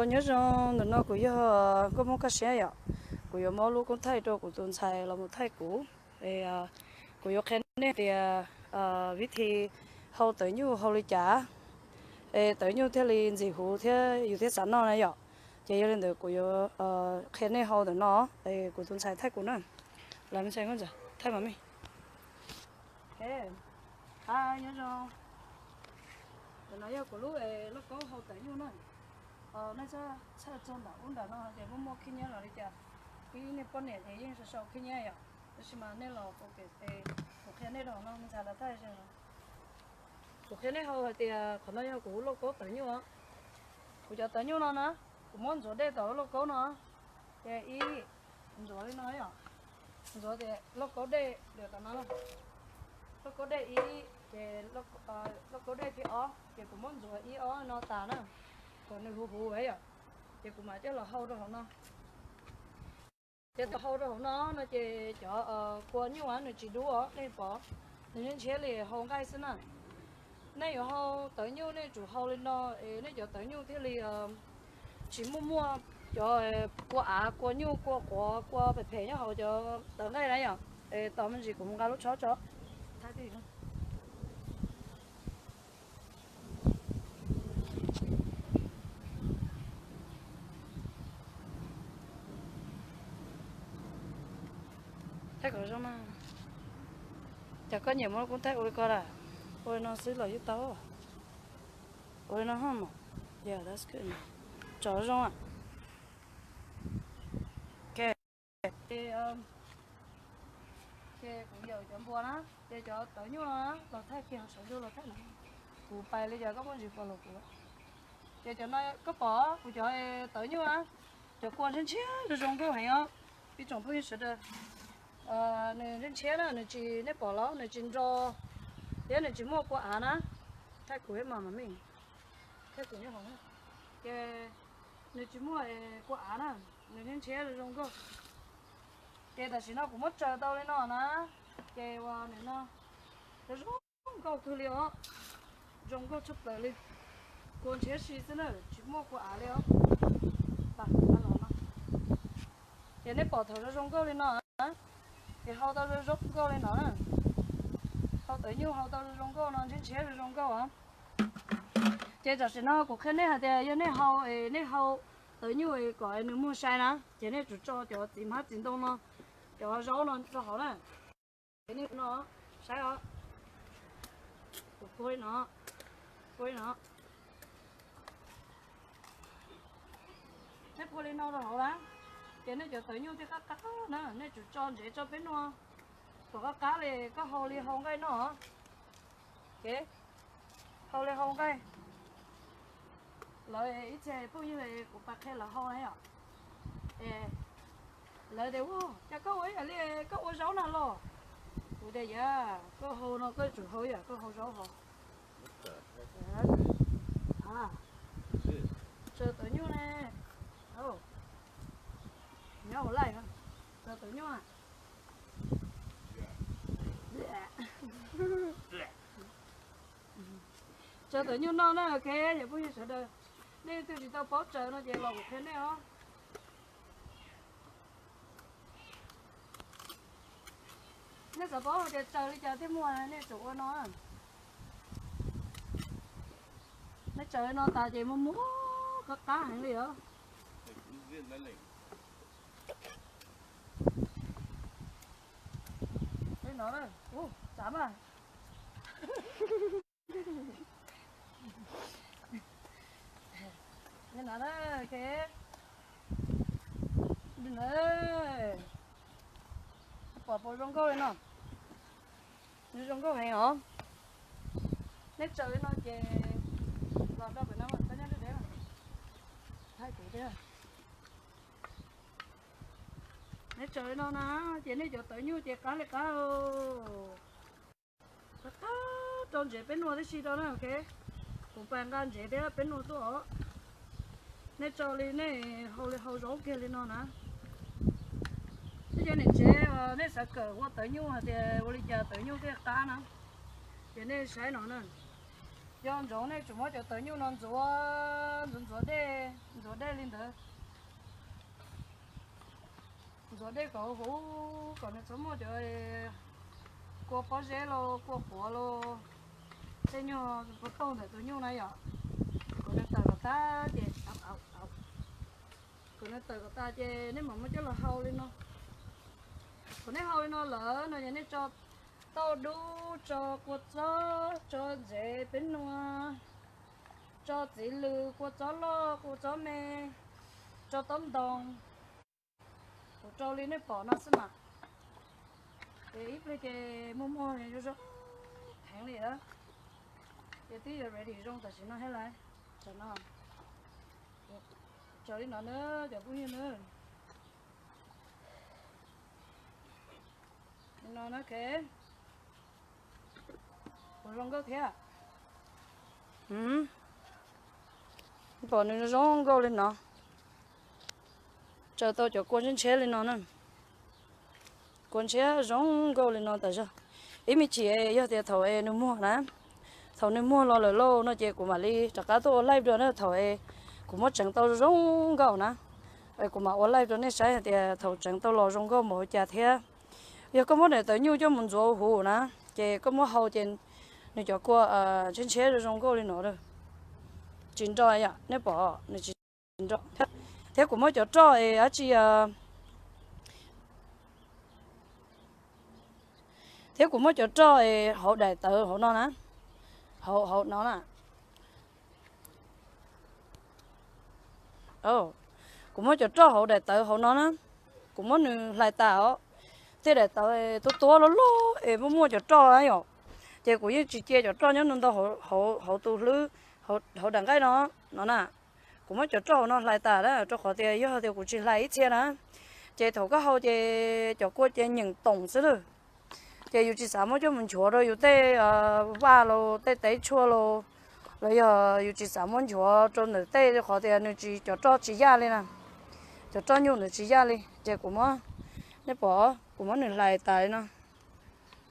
Nyob zoo, ntawm no kuv yog Nkauj Hmoob Kaj Siab yom. Kuv yuav muab lub koob thaij rau kuv tus ntxhais los mus thaij kuv. Kuv yuav qhia nej tias vib thi hau tawv nyuj hau li cas, es tawv nyuj thiaj li ntxim huv thiab yus thiaj xav noj na yom. Ces yog li ntawd kuv yuav qhia nej hau ntawm no, es kuv tus ntxhais thaij kuv na. Los me ntxhais, thaij mas me. Nyob zoo. Ntawm no yog kuv lub lauj kaub hau tawv nyuj na. Nej txhob txhawj txog ntawm ub ntawm no tias muaj muaj khib nyiab los li cas. Ib nej poj niam ces yeej sau sau khib nyiab yom. Tab sis mas nej los kuv qhia nej rau hauv no, me ntxhais los thaij. Kuv qhia nej hau hais tias qhov no yog kuv lauj kaub tawv nyuj. Kuv cov tawv nyuj no na, kuv muab ntxuav dej tom lauj kaub no. Ces ib, ntxuav li no yom. Ntxuav tias lauj kaub dej li tom no, lauj kaub dej ib, ces lauj kaub dej thib ob, ces kuv muab ntxuav ib ob no tas na, kom nws huv huv yom. Ces kuv mam coj los hau rau hauv no. Ces tau hau rau hauv no no ces cov kua nyuj nws tsis dub os, nej pom nws ntshiab ntshiab li hau nqaij xwb na. Nej yuav hau tawv nyuj nej tsum hau li no, es nej cov tawv nyuj thiaj li tsis muaj muaj cov kua av, kua nyuj, kua quav, kua phem phem nyob hauv cov tawv nqaij na yom. Tos me ntsis kuv mus nqa lub tshob tso. Thaij kom zoo na. Cas koj nyiam muab lub koob thaij ua li ko lawm? Ua li no xwb los yeej tau. Ua li no hos mas. Tso zoo. Ces kuv yaum cov npua na, ces cov tawv nyuj no los thaij kiag hauv saum ntuj los thaij no. Kuv pais li cas koj muaj ntsis follow kuv. Ces cov no koj pom kuv cov tawv nyuj na, cov kua ntshiab ntshiab zoo zoo nkauj heev os. Ib tsoom phooj ywg sawv daws, nws ntshiab ntshiab na, nws tsis, nej pom los nws tsis nro thiab nws tsis muaj kua av na. Thaij kuv ib mas mas me, thaij kuv nyob hauv na. Ces nws tsis muaj kua av na, nws ntshiab ntshiab zoo zoo nkauj. Ces tam sim no kuv muab tsaws tau li no na, ces ua nws no zoo nkauj kawg li os, zoo nkauj tshaj plaws li. Kua ntshiab si xwb na, tsis muaj kua av li os. Ces nej pom thaum zoo zoo nkauj li no, ces hau tau zoo zoo nkauj li no na. Hau tawv nyuj hau tau zoo zoo nkauj no, ntshiab ntshiab zoo zoo nkauj os. Ces tam sim no kuv qhia nej hais tias yog nej hau, nej hau tawv nyuj kom nws muag sai na, ces nej tsum tso cov txiv hmab txiv ntoo no, cov zaub no rau hauv na. Ces nej no saib os, kuv puag li no, puag li no. Nej puag li no rau hauv na, ces nej cov tawv nyuj thiaj qab qab na, nej tsum tso ntsev tso peb nua. Kom qab qab li koj hau li hau nqaij noj. Hau li hau nqaij. Lawv ib txhia phooj ywg kuv pais qhia lawv hau na yom. Lawv tias, Ua cas koj ua ib yam li koj ua zaub na los? Kuv tias, Yog koj hau no koj tsum hau yam koj hau zaub hos. Tsaws tawv nyuj ne. Nyob ua laij, tsaws tawv nyuj. Tsaws tawv nyuj noj na, ok, yog phooj ywg sawv daws, nej twg tsis tau paub tsaws no ces los kuv qhia nej os. Nej xav paub hais tias tsaws li cas thiaj muag, nej tsum ua no. Nej tsaws li no tas ces muag muag qab qab heev li os. Li no, ub, tsav mas. Li no, pom puas zoo nkauj li no? Zoo nkauj heev os. Nej tsaws li no ces los rau pem no, koj nyob deb deb, thaij kuv thiab. Nej tsaws li no na, ces nej cov tawv nyuj ces qab li qab. Qab qab rau ntsev peb nua tib si rau na, ok. Kuv pais nqa ntsev thiab peb nua tuaj os. Nej tsaws li nej hau li hau zaub kiag li no na. Nej cov niam tsev nej xav kawm ua tawv nyuj hais tias ua li cas tawv nyuj thiaj qab na, ces nej saib no na. Yog ntsoov nej tsum muab cov tawv nyuj no ntxuav ntxuav ntxuav dej, ntxuav dej li ntawd. Ntxuav dej kom huv, kom nws txhob muaj cov kua pob zeb los kua quav los tej nyuag kua taug ntawm tus nyuj na yom. Kom nws tawm kom tag ces, kom nws tawm kom tag ces nej mam muab coj los hau li no. Thaum nej hau li no lawm no ces nej tso tauj dub, tso kua txob, tso ntsev peb nua, tso txiv lws, kua txob loj, kua txob me, tso taub ntoo. Kuv rau li nej pom no xwb mas. Ces ib pliag ces muag muag zoo zoo heev li a. Ces twb yuav ready zoo tam sim no thiab lauj. Tam no, tso li no na cov phooj ywg na. Li no na, ok. Puas zoo nkauj thiab? Pom nws zoo nkauj li no. Tsaws tau cov kua ntshiab ntshiab li no na. Kua ntshiab zoo nkauj li no tas zog. Ib me chim yog tias thaum es nws muag na, thaum nws muag los lawm lauj no ces kuv mam li rov qab tuaj ua live dua na, thaum es kuv muab tseev tau zoo nkauj na, kuv mam ua live rau nej saib hais tias thaum tseev tau los zoo nkauj npaum li cas thiab. Yog koj muab daim tawv nyuj coj mus ntxuav huv na, ces koj muab hau ces nws cov kua ntshiab ntshiab zoo zoo nkauj li no. Tsis nro yom, nej pom nws tsis nro. Thiab kuv muab cov roj es dab tsi, thiab kuv muab cov roj es hauv daim tawv hauv no na, hauv hauv no na. Kuv muab cov roj hauv daim tawv hauv no na, kuv muab nws hlais tas os. Tej daim tawv tuab tuab loj loj es muaj muaj cov roj na yom, ces kuv yeej tsis cia cov roj nyob ntau ntau hauv tus hlwb, hauv daim nqaij no, no na. Kuv muab cov roj hauv no hlais tas na, rau qhov tias yog tias kuv tsis hlais ib txhia na, ces thaum koj hau ces cov kua ces nyeem toom xwb lawm. Ces yus tsis xav muab coj mus nchuav rau yus tej vaj los tej teb tshuaj los, los yog yus tsis xav muab nchuav rau ntawm tej rau qhov tias nws tsis, cov roj tsis yaj li na. Cov roj nyuj ntawd tsis yaj li ces kuv muab, nej pom, kuv muab nws hlais tas li no,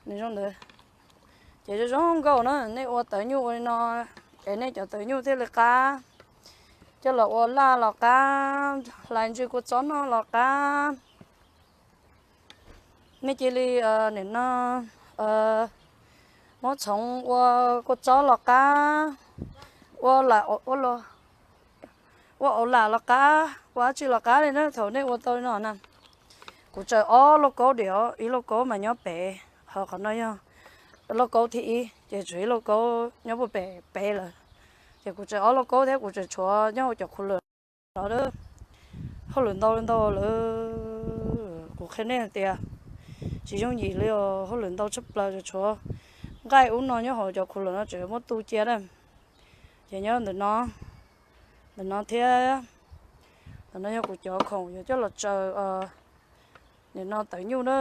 nws zoo ntawd. Ces zoo zoo nkauj na, nej ua tawv nyuj ua li no es nej cov tawv nyuj thiaj li qab, coj los ua laj los qab, hlais ntsw kua txob noj los qab. Nej cia li nim no muab txhoov ua kua txob los qab, ua ua auv lam los qab, ua dab tsi los qab li na thaum nej ua tau li no na. Kuv tsaws ob lauj kaub diam, ib lauj kaub mas nyob pem, ho qhov no yog lauj kaub thib ib ces tshuav ib lauj kaub nyob puag pem pem lawm. Ces kuv tsaws ob lauj kaub thiab kuv tseem tshuav nyob hauv cov khuv lwm no. Hauj lwm ntau li ntau lawm, kuv qhia nej hais tias tsis yooj yim li os, hauj lwm ntau tshaj plaws, tseem tshuav nqaij ub no nyob hauv cov khuv lwm no tseem muab tu cia na. Ces nyob ntawm no, ntawm no thiab, ntawm no yog kuv cov khoom yuav coj los tsaws nim no tawv nyuj na.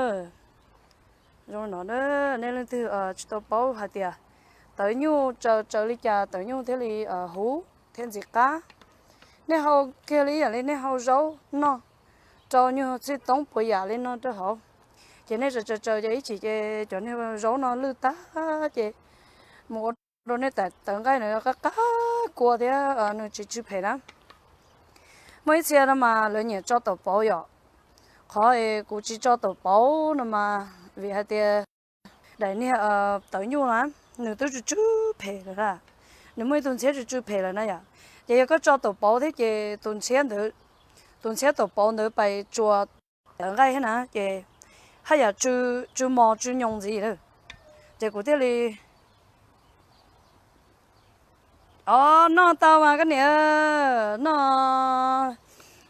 Zoo no na, nej leej twg tsis tau paub hais tias tawv nyuj tsaws tsaws li cas tawv nyuj thiaj li huv thiab ntxim qab. Nej hau kiag li ib yam li nej hau zaub noj, rau nyuag txhij toob puas yam li no rau hauv. Ces nej tsaws tsaws tsaws ces ib chim ces cov niag zaub no lwj tag ces mus ua rau nej daim tawv nqaij na qab qab kua thiab nws tsis tsw phem na. Muaj ib txhia no mas lawv nyiam tso taum pauv yom. Qhov es kuv tsis tso taum pauv no mas vim hais tias daim niag tawv nyuj na, nws twb tsw tsw phem lawm a, nws muaj ib tug ntxhiab tsw tsw phem lawm na yom. Ces yog koj tso taum pauv thiab ces tus ntxhiab ntawd, tus ntxhiab taum pauv ntawd pais tsuas tawv nqaij thiab na ces haj yam tsw, tsw mos tsw nyoos ntxiv lawm. Ces kuv thiaj li, o, noj tau mas koj niam, noj,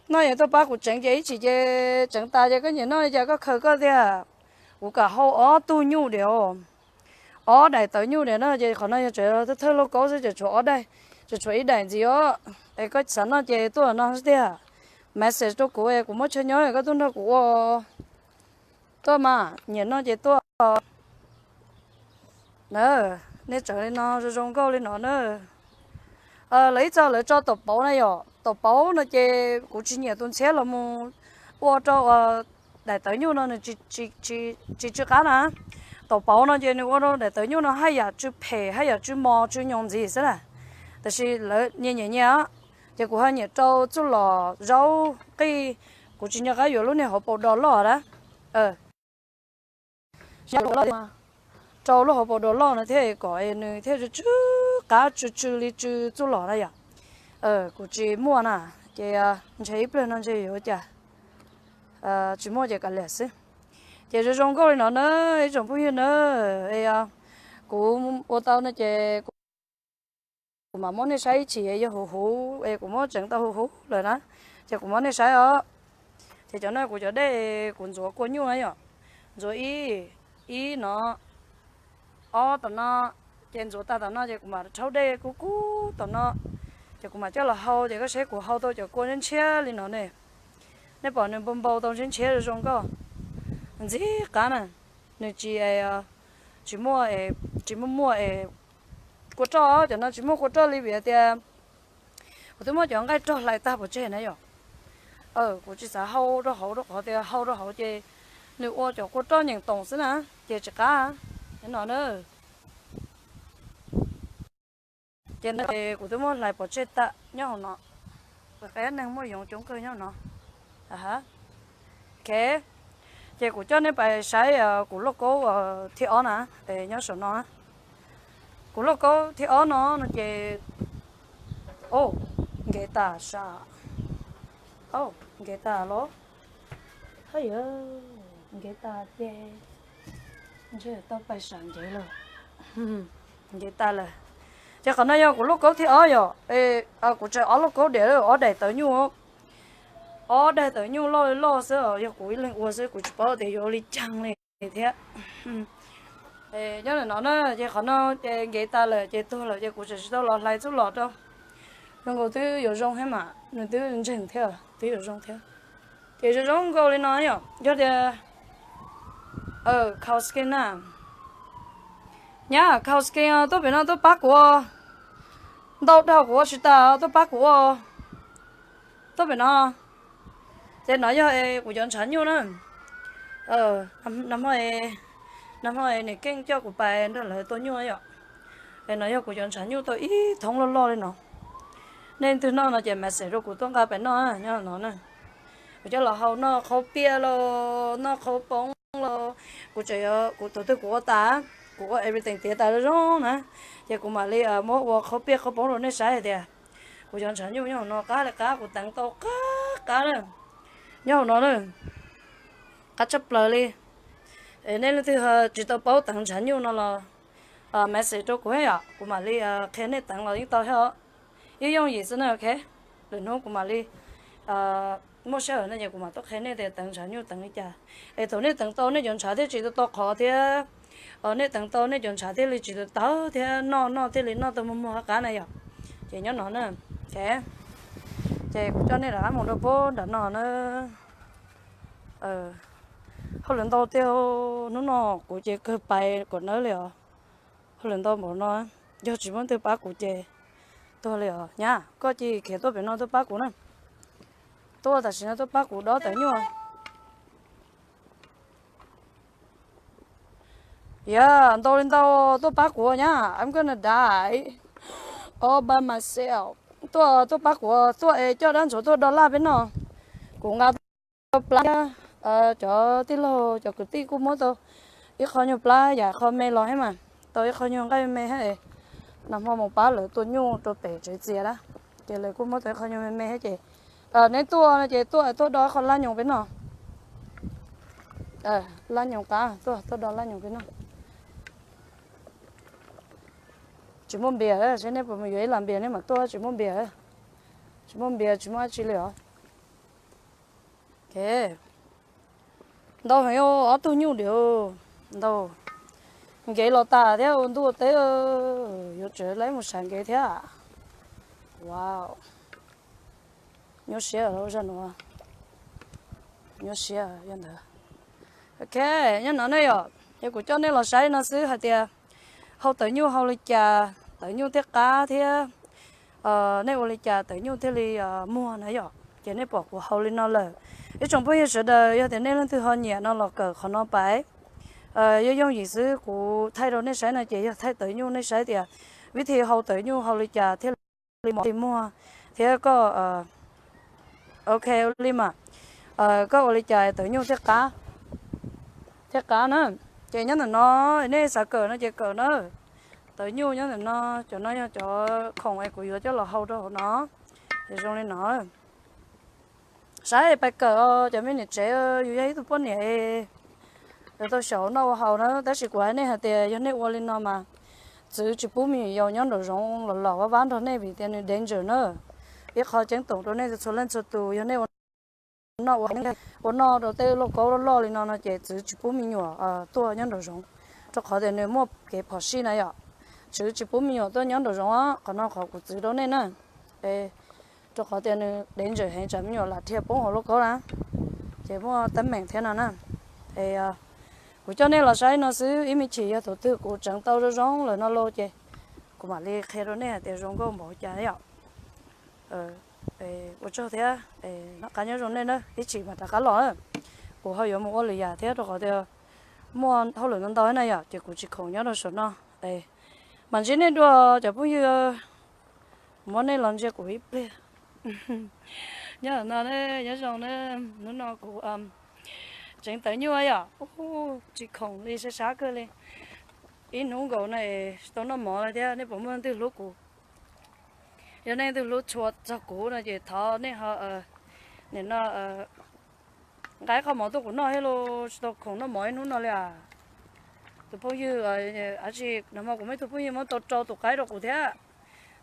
noj yog tuaj pab kuv tseev ces ib chim ces tseev tas ces koj nyiam noj li cas koj khaws koj tiag. Kuv kam hau ob tug nyuj diam, ob daim tawv nyuj diam no ces qhov no yog tseem thawj lauj kaub xwb, tseem tshuav ob daim, tseem tshuav ib daim ntxiv os. Es koj xav noj ces tuaj no xwb tiag. Message rau kuv es kuv muab chaw nyob koj tuaj nrog kuv ua. Tuaj mas, nyiam noj ces tuaj. Na, nej tseem li no zoo zoo nkauj li no na. Lawv ib txog lawv tso taum pauv na yom, taum pauv no ces kuv tsis nyiam tus ntxhiab los mus ua rau daim tawv nyuj no nws tsis tsw qab na. tau pauv no ces nws ua rau daim tawv nyuj no haj yam tsw phem haj yam tsw mos tsw nyoos ntxiv xwb na. Tab sis lawv nyias nyiam nyias, ces kuv ho nyiam rau txuj lom zaub qij, kuv tsis nco qab yuav lub niag hauv paus dos loj na. Rau lub hauv paus dos loj no thiab kom nws thiaj tsw tsw qab tsw tsw li tsw txuj lom na yom. Kuv tsis muaj na, ces ntshe ib pliag no ntshe yuav ua cas, tsis muaj ces kav liam xwb. Ces zoo zoo nkauj li no na, ib tsoom phooj ywg na, es kuv ua tau no ces kuv mam muab nej saib ib chim yog huv huv es kuv muab tseev tau huv huv lawm na, ces kuv muab nej saib os. Ces cov no kuv cov dej kuv ntxuav kua nyuj na yom, ntxuav ib, ib no, ob tom no, ces ntxuav tag tom no ces kuv mam rhaub dej kub kub tom no, ces kuv mam coj los hau ces koj saib kuv hau tau cov kua ntshiab ntshiab li no ne. Nej pom nws npau npau tau ntshiab ntshiab zoo zoo nkauj, ntxim qab na. Nws tsis, tsis muaj, tsis muaj muaj kua roj, cov no tsis muaj kua roj li vim tias kuv twb muab cov nqaij rog hlais tag pov tseg na yom. Kuv tsis xav hau rau hauv rau qhov tias hau rau hauv ces nws ua cov kua roj nyeem toom xwb na, ces tsis qab. No na, ces kuv twb muab hlais pov tseg tag nyob hauv no. Qab neeg muaj yoov coob kawg nyob no. Ok, ces kuv coj nej pais saib kuv lauj kaub thib ob na, nyob saum no. Kuv lauj kaub thib ob no no ces, o, nkev tas sas, o, nkev tas los, ha yawg, nkev tas ces ntshe tau pais sam nkev lawm. Nkev tas lawm. Ces qhov no yog kuv lauj kaub thib ob yom, kuv tseem ob lauj kaub diam ob daim tawv nyuj, ob daim tawv nyuj loj li loj xwb, yog kuv ib leeg ua xwb kuv tsis paub tias yuav ua li cas li thiab. Nyob li no na, ces qhov no ces nkev tas lawm ces tuag lawm ces kuv tseem tsis tau los hlais txuj lom rau. Zoo nkaus twb yuav zoo thiab mas nws twb ntseeg thiab twb yuav zoo thiab. Ces zoo zoo nkaus li no yom, yog tias cow skin na. Nyab, cow skin tuaj pem no tuaj pab kuv, ntau dhau kuv ua tsis tas tuaj pab kuv ua. Tuaj pem no. Ces no yog kuv cov ntshav nyuj na. Nag hmo, nag hmo niam Keej coj kuv pais nrog lawv tua nyuj yom. Es no yog kuv cov ntshav nyuj tau ib thoob loj loj li no. Nej leej twg noj no ces message rau kuv tuaj nqa pais noj nyob no na. Kuv coj los hau noj qhauv piaj los noj qhauv poob los, kuv tseem, kuv thaum twg kuv ua tas, kuv ua everything tiav tas zoo zoo na, ces kuv mam li muab ua qhauv piaj qhauv poob rau nej saib hais tias kuv cov ntshav nyuj nyob hauv no qab li qab, kuv teev tau qab qab na. Nyob hauv no na, qab tshaj plaws li. Es nej leej twg tsis tau paub teev ntshav nyuj no los message rau kuv yom, kuv mam li qhia nej teev los yeej tau thiab os. Ib yooj yim xwb na, ok. Lwm hnub kuv mam li muaj sij hawm no ces kuv mam tuaj qhia nej tias teev ntshav nyuj teev li cas. Es thaum nej teev tau nej cov ntshav thiaj tsis tau tau qhov thiab, nej teev tau nej cov ntshav thiaj li tsis tau tawg thiab noj noj thiaj li noj tau muag muag qab qab na yom. Ces nyob no na, ok. Ces kuv coj nej rov qab mus rau pem nram no na. Hauj lwm ntau tiag, hnub no kuv ces kawg pais kom nawb li os. Hauj lwm ntau npaum no, yog tsis muaj leej twg pab kuv ces tuag li os. Nyab, koj cia li khiav tuaj pem no tuaj pab kuv na. Tuaj tam sim no tuaj pab kuv dob tawv nyuj. Yog ntau li ntau, tuaj pab kuv nyab, I'm gonna die all by myself. Tuaj, tuaj pab kuv, tuaj es coj dab ntxuav tuaj do laj peb noj. Kuv nqa tau plab, cov tij laug cov kwv tij kuj muab tau ib qho nyuag plab yam qho me los thiab mas, tau ib qho nyuag nqaij me thiab. Nag hmo mus pab lawv tua nyuj rau pem tsev txias na, ces lawv kuj muab tau ib qho nyuag me me thiab ces neb tuaj no ces tuaj tuaj do ib qho lab nyoos peb noj. Lab nyoos qab, tuaj tuaj do lab nyoos peb noj. Tsis muaj npias, saib neb puas mus yuav ib las npias neb mam tuaj, tsis muaj npias, tsis muaj npias tsis muaj dab tsi li os. Ntau heev, ob tug nyuj diam ntau. Nkev los tas thiab ua ntuj ua teb, yuav tseem laib mus sam nkev thiab. Wow, nyuaj siab zaj nuav, nyuaj siab yog ntawd. Ok, nyob no ne yom, es kuv coj nej los saib no xwb hais tias hau tawv nyuj hau li cas tawv nyuj thiaj qab thiab nej ua li cas tawv nyuj thiaj li muag na yom. Ces nej pom kuv hau li no lawm. Ib tsoom phooj ywg sawv daws, yog tias nej leej twg ho nyiam no los kawm qhov no pais, Yooj yooj yim xwb, kuv thaij rau nej saib no ces yog thaij tawv nyuj, nej saib tias vib thi hau tawv nyuj hau li cas thiaj li mov li muag, thiab koj, ok, ua li mas, koj ua li cas tawv nyuj thiaj qab, thiaj qab na. Ces nyob ntawm no, nej xav kawm no ces kawm na. Tawv nyuj nyob ntawm no, cov no yog cov khoom es kuv yuav coj los hau rau hauv no, ces zoo li no. Saib pais kawm, cov me niam tsev, yus yog ib tug poj niam, yuav tau xyaum ua noj ua haus na. Tab sis kuv hais nej hais tias yog nej ua li no mas txwv tsis pub me nyuam yaus nyob nraum zoov los los vab vab nrog nej vim tias nws danger na. Ib qho ceeb toom rau nej txhua leej txhua tus, yog nej ua noj ua, ua noj rau tej lauj kaub loj loj li no no ces txwv tsis pub me nyuam tuaj nyob nraum zoov, rau qhov tias nws muaj kev phom sij na yom. Txwv tsis pub me nyuam tuaj nyob nraum zoov, qhov no qhov kuv txwv rau nej na. Rau qhov tias nws danger heev, tsam me nyuam lam dhia poob hauv lauj kaub na, ces muaj teeb meem thiab no na. Es kuv coj nej los saib no xwb, ib me chim yog thaum twg kuv tseev tau zoo zoo lawm no lauj ces kuv mam li qhia rau nej hais tias zoo nkauj npaum cas yom. Ua tsaug thiab, noj qab nyob zoo nej na, ib chim mam rov qab los. Kuv ho yuav mus ua lwm yam thiab rau qhov tias muaj hauj lwm ntau ntau na yom, ces kuv tsis khoom nyob rau saum no. Mam ntsib nej dua cov phooj ywg, muab nej los ntsia kuv ib pliag. Nyob no, nyob zoo na, hnub no kuv tseev tawv nyuj yom, tsis khoom li, sab sab kawg li. Ib hnub nkaus no tsis tau noj mov li thiab, nej puas muaj leej twg hlub kuv? Yog nej leej twg hlub tshua txog kuv no ces thov nej ho, nim no nqa ib qho mov tuaj kuv noj thiab los, tsis tau khoom noj mov ib hnub no li as. Tus phooj ywg, ab tsis, nag hmo kuv muaj ib tug phooj ywg muab tau rau tus qaib rau kuv thiab,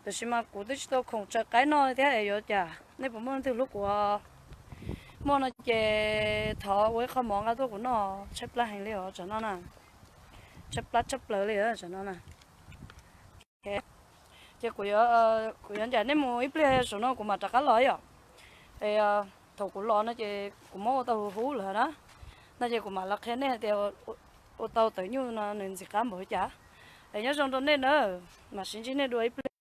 tiam sis mas kuv twb tsis tau khoom tsaws qaib noj li thiab es yuav cas, nej puas muaj leej twg hlub kuv? Muaj no ces thov ua ib qho mov nqa tuaj kuv noj, tshaib plab heev li os tam no na, tshaib plab tshaj plaws li tam no na. Ces kuv yuav, kuv yuav ncaim nej mus ib pliag, saum no kuv mam rov qab los yom. Es thaum kuv los no ces kuv muab ua tau huv huv lawm na, no ces kuv mam los qhia nej hais tias ua tau tawv nyuj no nws ntxim qab npaum li cas. Es nyob zoo rau nej na, mam sib ntsib nej dua ib pliag.